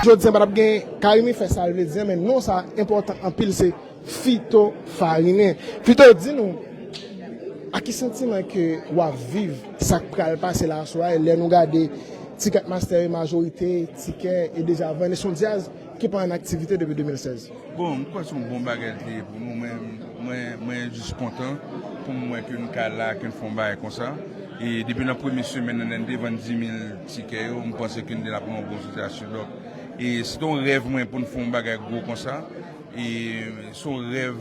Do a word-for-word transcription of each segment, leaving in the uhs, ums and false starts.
Jodi an pa t ap gen Carimi fè sa l vle di an, men non sa enpòtan anpil, se Fito Farine. Fito, di nou, a ki santiman ke w ap viv sa k pral pase la aswè a, lè nou gade Ticket Master yo, majorite tikè e deja vann, e se yon djaz ki pa an aktivite depi de mil sèz? Bon, m kwè se yon bon bagay l te ye pou nou, men mwen, mwen jis kontan pou m wè ke n ka la, ke n fè yon bagay konsa. E depi nan premye semèn nan, lè n te vann dis mil tikè yo, m panse ke n te la pran yon bon sitiyasyon. Donk, e se te yon rèv mwen pou n fè yon bagay gwo konsa. E se yon rèv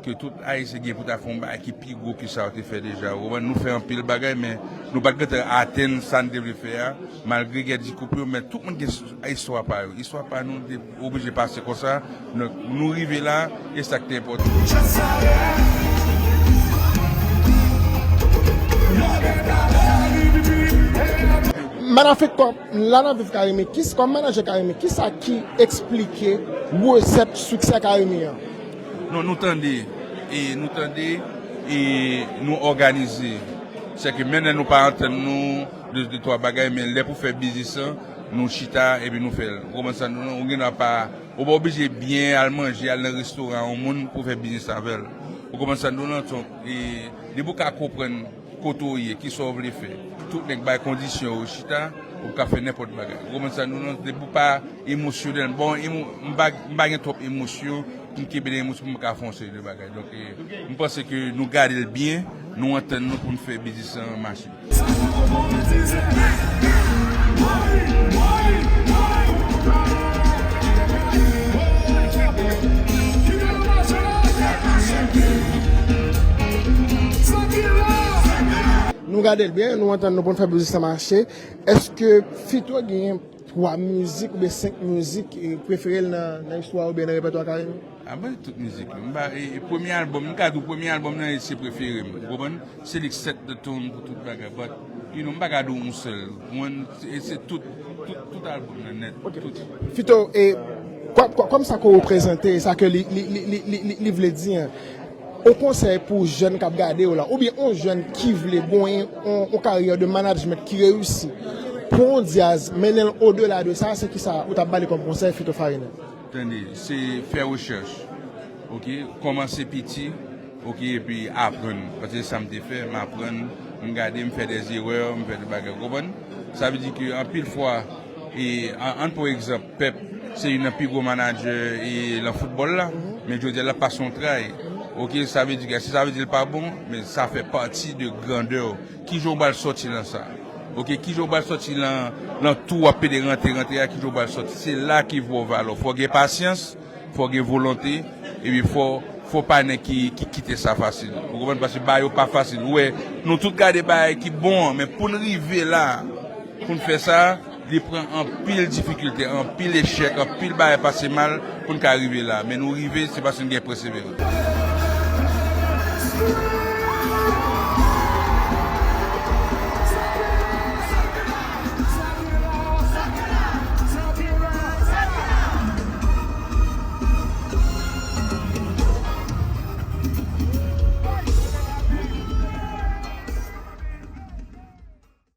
ke tout Ayisyen gen pou ta fè yon bagay ki pi gwo ke sa yo te fè deja. Ou konprann? Nou fè anpil bagay, men nou pa t gentan atenn sa n te vle fè a, malgre gen ti koup yo, men tout moun gen s-, istwa pa yo. Istwa pa nou te oblije pase konsa. Donk, nou rive la, e sa k te enpòtan. Manafik, kòm la nan viv Carimi, kis-, kòm manajè Carimi, kisa ki eksplike resèt siksè Carimi an? Non, nou tande, e nou tande, e nou òganize. Sèke menm lè nou pa antann nou de, de twa bagay, men lè pou fè biznis lan, nou chita epi nou fè l. Ou konprann sa, nou, ou gen dwa pa, ou pa oblije byen al manje, al nan restoran yon moun pou fè biznis avè l. Ou konprann sa, nou nan, e depi w ka konprann kote w ye, kisa w vle fè. Tout nèg bay kondisyon yo, chita, ou ka fè nenpòt bagay. Ou konprann sa, nou nan, depi w pa emosyonèl. Bon, emo-, m pa, m pa gen twòp emosyon pou m kenbe nan emosyon pou m ka fè yon seri de bagay. Donk, e, m panse ke nou gade l byen, nou antann nou pou n fè biznis lan mache. Nou gade l byen, nou antann nou pou n fè biznis lan mache. Èske Fito gen twa mizik oubyen senk mizik, e, prefere l nan, nan istwa oubyen nan repètwa Carimi? A, mwen, tout mizik yo. M pa, e, e, premye albòm, m ka di w premye albòm nan, e, se prefere m. Ou konprann? Se li k set the tone pou tout bagay. But, you know, m pa ka di w yon sèl. Mwen, se, se tout, tout, tout albòm nan nèt. Ok. Tout. Fito, e, kò-, kò-, kòm sa ke w reprezante, sa ke li, li, li vle di an, yon konsèy pou jèn k ap gade w la, oubyen yon jèn ki vle genyen yon, yon karyè de management ki reyisi, pou yon djaz mennen l odela de sa, se kisa ou t ap ba li kòm konsèy, Fito Farine? Tande, se fè rechèch, oke? Kòmanse piti, oke? Epi aprann. Paske se sa m te fè, m aprann, m gade, m fè dèzerè, m fè de bagay, ou konprann? Sa vle di ke anpil fwa, e, an, ann pran egzanp, Pèp se youn nan pi gwo manadjè, e, nan foutbòl la, men jodi a l ap pase yon tray. Oke, sa vle di, si sa vle di l pa bon, men sa fè pati de grandè w. Kijan w pral sòti nan sa? Oke, kijan w pral sòti nan, nan twou w ap pede rantre, rantre a, kijan w pral sòti? Se la ki vo valè w. Fò w gen pasyans, fò w gen volonte, epi fò, fò w pa nèg ki, ki kite sa fasil. Ou konprann? Paske bagay yo pa fasil. Ou wè, nou tout gade bagay ki bon an, men pou n rive la, pou n fè sa, li pran anpil difikilte, anpil echèk, anpil bagay pase mal pou n ka rive la. Men nou rive, se paske n gen pèseverans.